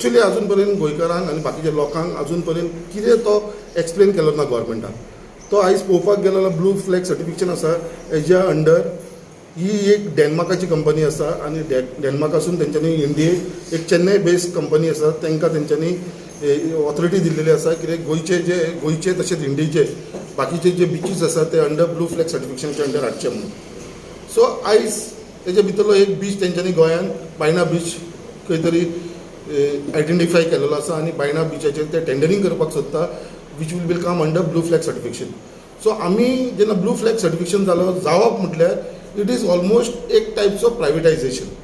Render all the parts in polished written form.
Actually अजून पर्यंत गोंयकारांक आनी बाकीच्या लोकांक अजून पर्यंत कितें तो एक्सप्लेन केलो ना गव्हर्मेंटान. तो आयज पळोवपाक गेलो जाल्यार ब्लू फ्लॅग सर्टिफिकेशन आसा, हेज्या अंडर ही एक डेन्मार्काची कंपनी आसा आनी डेन्मार्कासून तेंच्यांनी इंडियेक एक चेन्नय बेस्ड कंपनी आसा, तांकां तेंच्यांनी ऑथॉरिटी दिल्लेली आसा कित्याक गोंयचे जे गोंयचे तशेंच इंडियेचे बाकीचे जे बिचीस आसा ते अंडर ब्लू फ्लॅग सर्टिफिकेशनाच्या अंडर हाडचे म्हणून. सो आयज तेजे भितरलो एक बीच तेंच्यांनी गोंयान बायणा बीच खंय तरी आयडेंटिफाय केलेलो आसा आनी बायणा बिचाचेर ते टेंडरींग करपाक सोदता, which will be come under Blue Flag certification. So आमी जेन्ना ब्लू फ्लॅग सर्टिफिकेशन जालो जावप म्हटल्यार it is almost एक टायप्स ऑफ प्रायवेटायझेशन.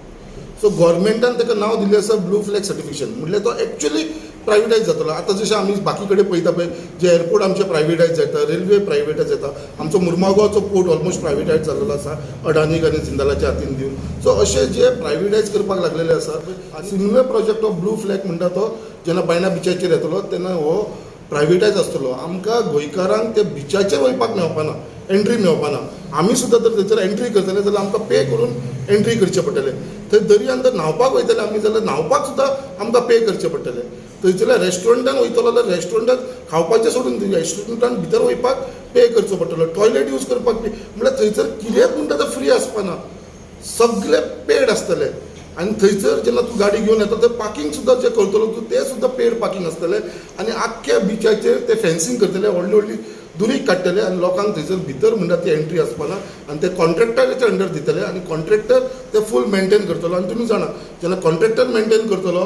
सो गव्हर्मेंटान ताका नांव दिल्लें आसा ब्लू फ्लॅग सर्टिफिकेशन, म्हटल्यार तो एक्चुअली प्रायवेटायज जातलो. आतां जशें आमी बाकी कडेन पळयता पळय, जे एअरपोर्ट आमचे प्रायवेटायज जाता, रेल्वे प्रायवेटायज जाता, आमचो मुरमागांवचो पोर्ट ऑलमोस्ट प्रायवेटायज जाल्लो आसा अडानीक आनी जिंदालाच्या हातीन दिवन. सो अशे जे प्रायवेटायज करपाक लागलेले आसा, similar project of Blue Flag म्हणटा तो जेन्ना बायणा बिचाचेर येतलो तेन्ना हो प्रायवेटायज आसतलो. आमकां गोंयकारांक ते बिचाचेर वयपाक मेळपाना, एंट्री मेळपाना. आमी सुद्दां जर थंयसर एंट्री करतले जाल्यार आमकां पे करून एंट्री करचें पडटलें. थंय दर्यान जर न्हांवपाक वयतले आमी जाल्यार न्हांवपाक सुद्दां आमकां पे करचें पडटलें. थंयसरल्या रेस्टॉरंटान वयतलो जाल्यार रेस्टॉरंटान खावपाचें सोडून रेस्टॉरंटान भितर वयपाक पे करचो पडटलो, टॉयलेट यूज करपाक पे. म्हणल्यार थंयसर कितेंच म्हणटा तें फ्री आसपाना, सगळें पेड आसतलें. आनी थंयसर जेन्ना तूं गाडी घेवन येता थंय पार्किंग सुद्दां जें करतलो तूं तें सुद्दां पेड पार्किंग आसतलें. आनी आख्ख्या बिचाचेर ते फेन्सिंग करतले, व्हडली व्हडली दुरीग काडटले आनी लोकांक थंयसर भितर म्हणटा ती एंट्री आसपाना आनी ते कॉन्ट्रॅक्टराच्या अंडर दितले आनी कॉन्ट्रॅक्टर ते फूल मेंटेन करतलो. आनी तुमी जाणा, जेन्ना कॉन्ट्रॅक्टर मेंटेन करतलो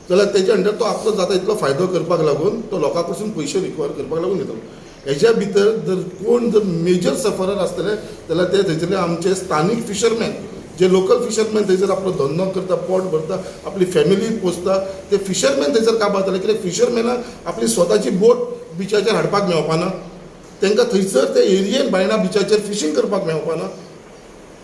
जाल्यार तेज्या अंडर तो आपलो जाता इतलो फायदो करपाक लागून तो लोकां कडसून पयशे रिकवर करपाक लागून घेतलो. हेज्या भितर जर कोण जर मेजर सफरर आसतले जाल्यार ते थंयसरले आमचे स्थानीक फिशरमॅन, जे लोकल फिशरमॅन थंयसर आपलो धंदो करता, पोट भरता, आपली फॅमिली पोसता, ते फिशरमॅन थंयसर काबार जाले. कित्याक फिशरमॅनाक आपली स्वताची बोट बिचाचेर हाडपाक मेळपाना, तांकां थंयसर ते एरियेन बायणा बिचाचेर फिशींग करपाक मेळपाना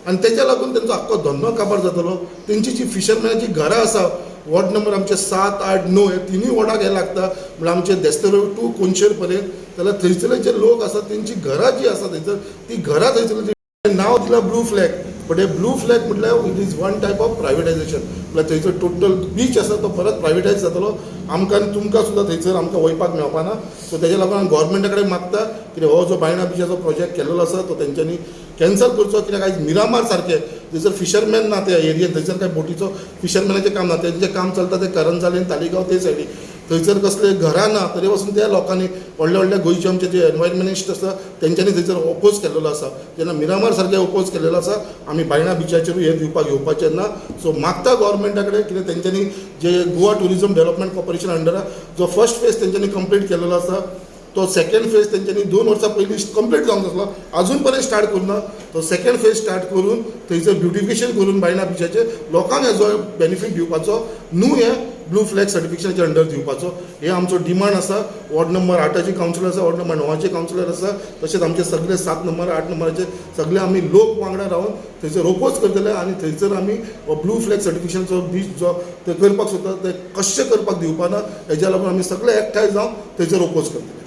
आनी तेज्या लागून तेंचो आख्खो धंदो काबार जातलो. तेंची जी फिशरमॅनाची घरां आसा, वॉर्ड नंबर आमचे 7, 8, 9 हे तिनूय वॉर्डाक हे लागता, म्हणल्यार आमचे देस्तेरो टू कोनशेर पर्यंत, जाल्यार थंयसरले जे लोक आसा तेंची घरां जी आसा थंयसर ती घरां थंयसर नांव दिलां ब्लू फ्लॅग, बट हे ब्लू फ्लॅग म्हटल्यार it is one type of privatization. म्हळ्यार थंयसर टोटल बीच आसा तो परत प्रायवेटायज जातलो. आमकां आनी तुमकां सुद्दां थंयसर आमकां वयपाक मेळपाना. सो तेज्या लागून आमी गव्हर्मेंटा कडेन मागता कित्याक हो जो बायणा बिचाचो प्रोजेक्ट केल्लो आसा तो तेंच्यांनी कॅन्सल करचो. कित्याक आयज मिरामार सारकें थंयसर फिशरमॅन ना त्या एरियेन, थंयसर काय बोटीचो फिशरमॅनाचें काम ना. तेंचें काम चलता तें करंजाली आनी तालिगांव ते सायडीक. थंयसर कसले घरां ना, तरी पासून त्या लोकांनी व्हडल्या व्हडल्या गोंयचे आमचे जे एनवायरमेंटिस्ट आसा तेंच्यांनी थंयसर ओपोज केल्लो आसा. जेन्ना मिरामार सारकें ओपोज केल्लेलो आसा, आमी बायणा बिचाचेरूय हें दिवपाक येवपाचें ना. सो मागता गव्हर्मेंटा कडेन कितें तेंच्यांनी जे Goa tourism development corporation under जो फर्स्ट फेज तेंच्यांनी कंप्लीट केलेलो आसा, तो सेकंड फेज तेंच्यांनी 2 वर्सां पयलीं कंप्लीट जावंक आसलो, अजून पर्यंत स्टार्ट करूं ना. तो सेकंड फेज स्टार्ट करून थंयसर ब्युटिफिकेशन करून बायणा बिचाचेर लोकांक हेजो बेनिफीट दिवपाचो न्हू, हे ब्लू फ्लॅग सर्टिफिकेशनाच्या अंडर दिवपाचो, हे आमचो डिमांड आसा. वॉर्ड नंबर 8चे कावन्सिलर आसा, वॉर्ड नंबर 9चे कावन्सिलर आसा, तशेंच आमचे सगळे 7 नंबर, 8 नंबराचे सगळे आमी लोक वांगडा रावन थंयसर ओपोज करतले आनी थंयसर आमी हो ब्लू फ्लॅग सर्टिफिकेशनचो बीच जो ते करपाक सोदता ते कशें करपाक दिवपाना. हेज्या लागून आमी सगळे एकठांय जावन थंयसर ओपोज करतले.